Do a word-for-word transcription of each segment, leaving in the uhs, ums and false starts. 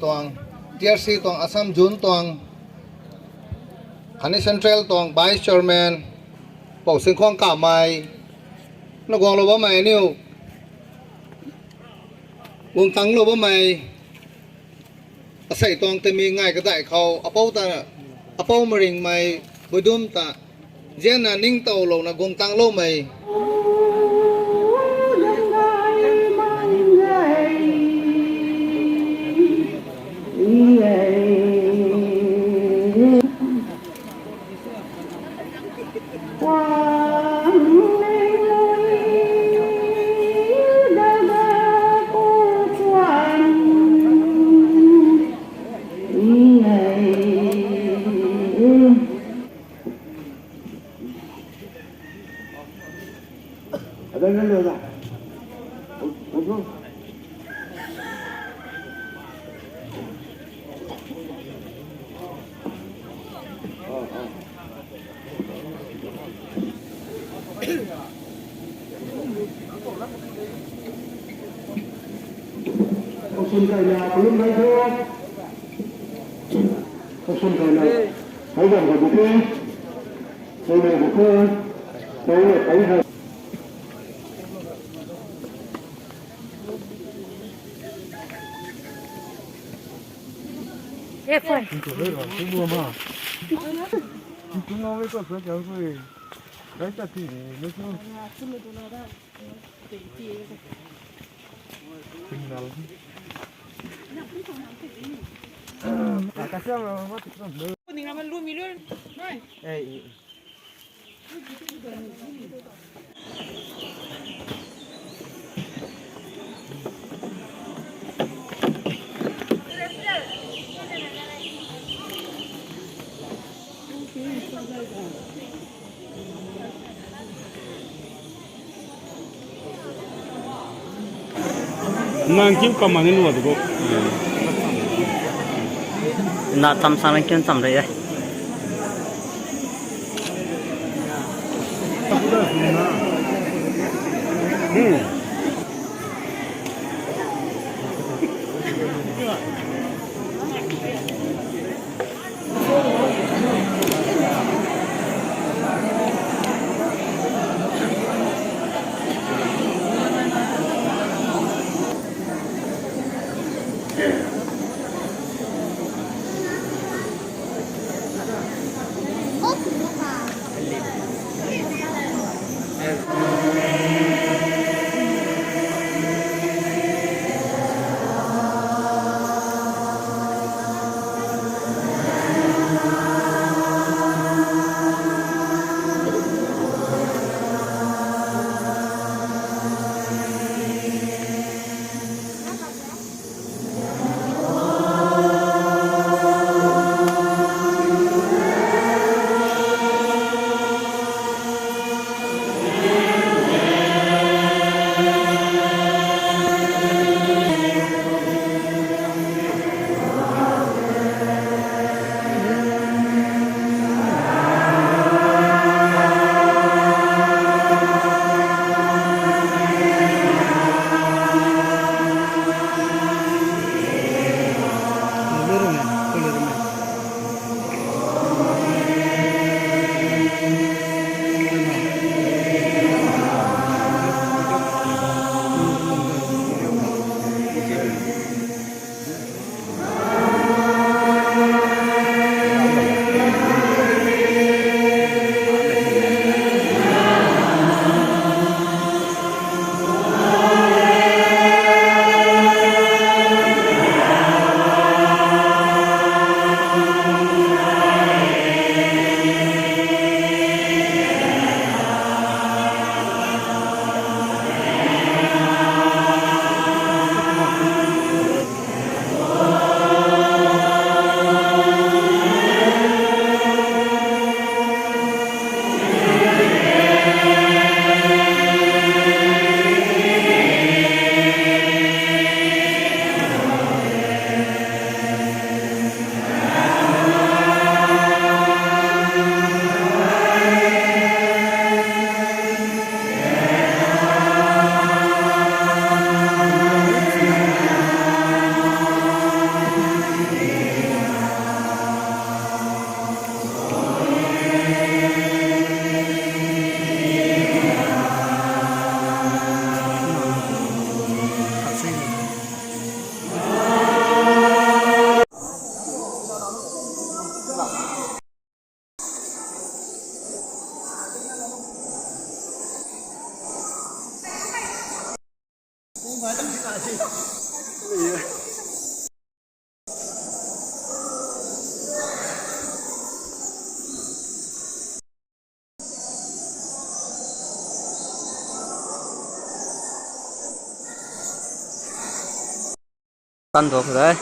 Tuang, T R C tuang, Assam Zone tuang, Khane Central tuang Vice Chairman, Pau Singkhong Kamai, na guang lu bam mai niu, guang tang lu bam mai, asei tuang temi ngai kedai kau, apau ta, apau meringmai, budum ta, ziena ning tau lu na guang tang lu mai. Nang kim kam mane lua de go. Na tam sang nang kim tam rei. Hmm. Kan dok dai.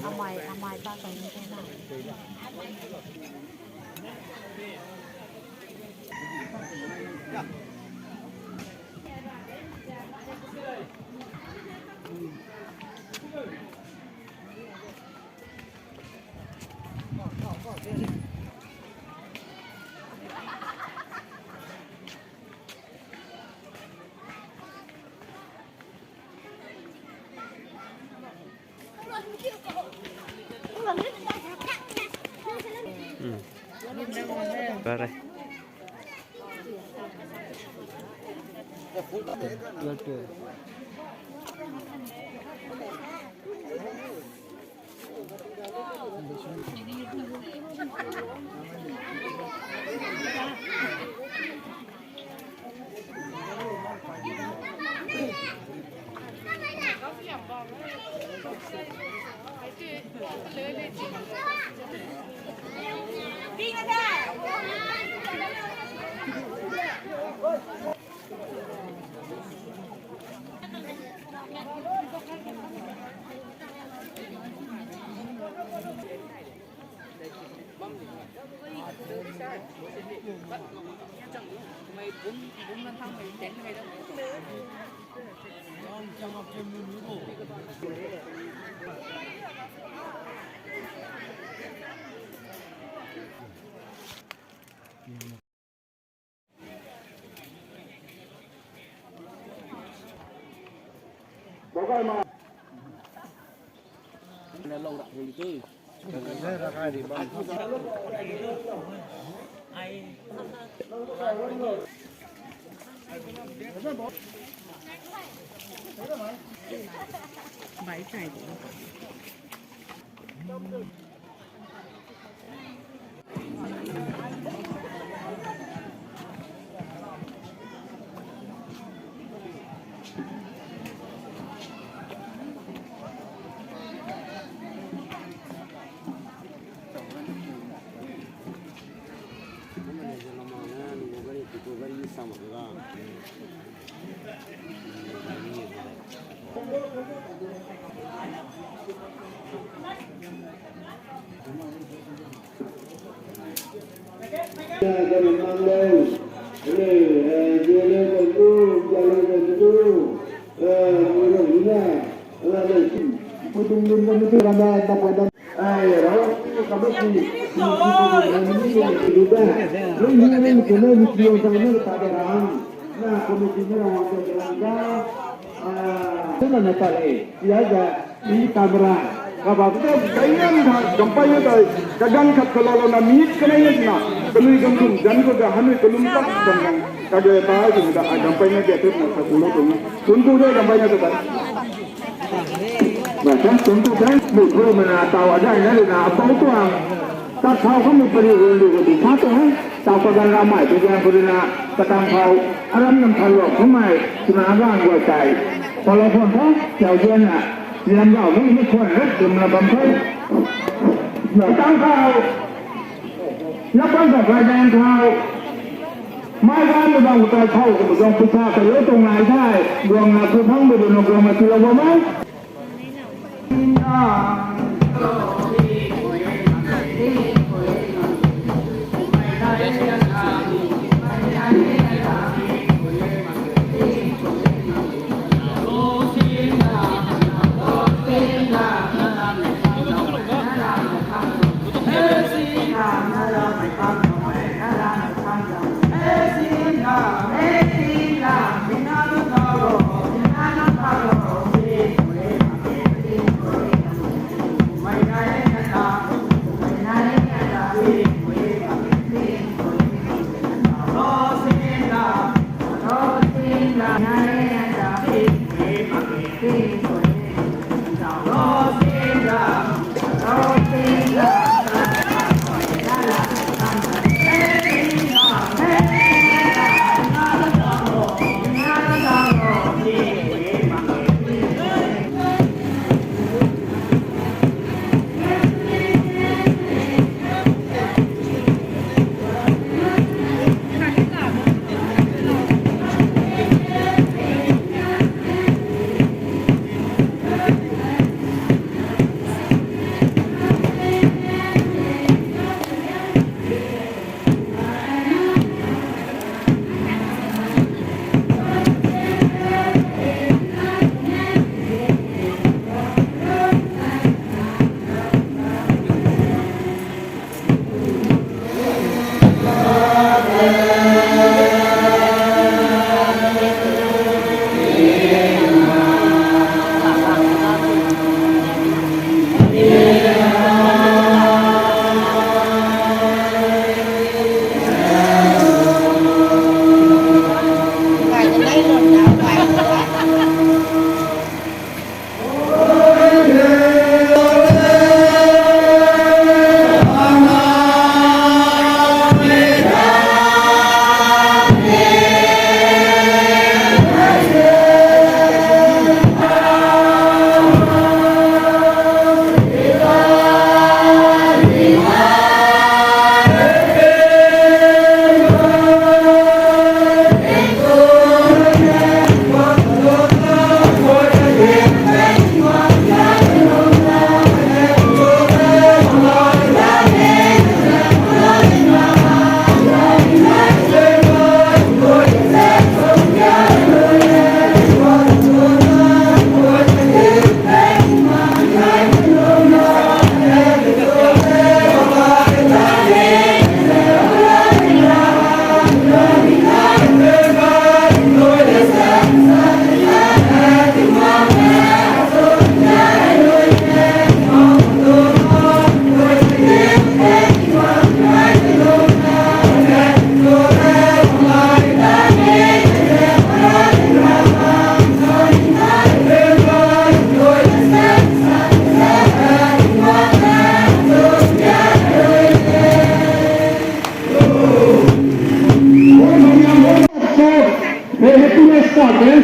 Amai, amai, pa kai ni kai na. Camera. Kaba, kairam da, gampai ne dai, kagang kat kalolo na minute kenai ne na, kanui gangkum jan ko ga, hanui kalum tak kan gang, kage ta ai da, a gampai ne ge te na sa kulo to na. Tuntu de gampai ne dai. Ba ta tuntu dai, mu tu me na tau a dai na na, a pau tu a. Tak thau ka mu pari ru lu ko di sa to hai. Tau ka gan ra mai tu gan ko di na, ka tang thau, a ram nam thau lo, ko mai, tu na gan gua tai. Pala phone thau, chau gen na. Lam gau, mi, mi kuan ret, dum la bam kai. Na tang kau. Na pan sa kai dan kau. Mai gan lu bang kai kau, ko zong pu sa kai lo tong lai tai. Guang na ku phang bu du no guang ma ti lo ba mai.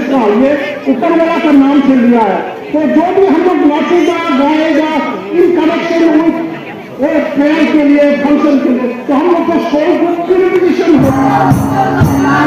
ये ऊपर वाला का नाम से लिया है। तो जो भी हम लोग नाचेगा, गाएगा, in connection with, वो prayer के लिए, function के लिए, तो हम लोग को soul को purification होगा।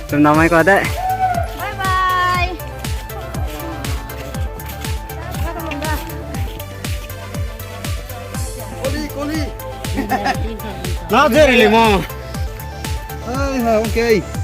Tum namai kua de. Bye bye. Koli, koli. Na jeri le mo. Ai ha, okay.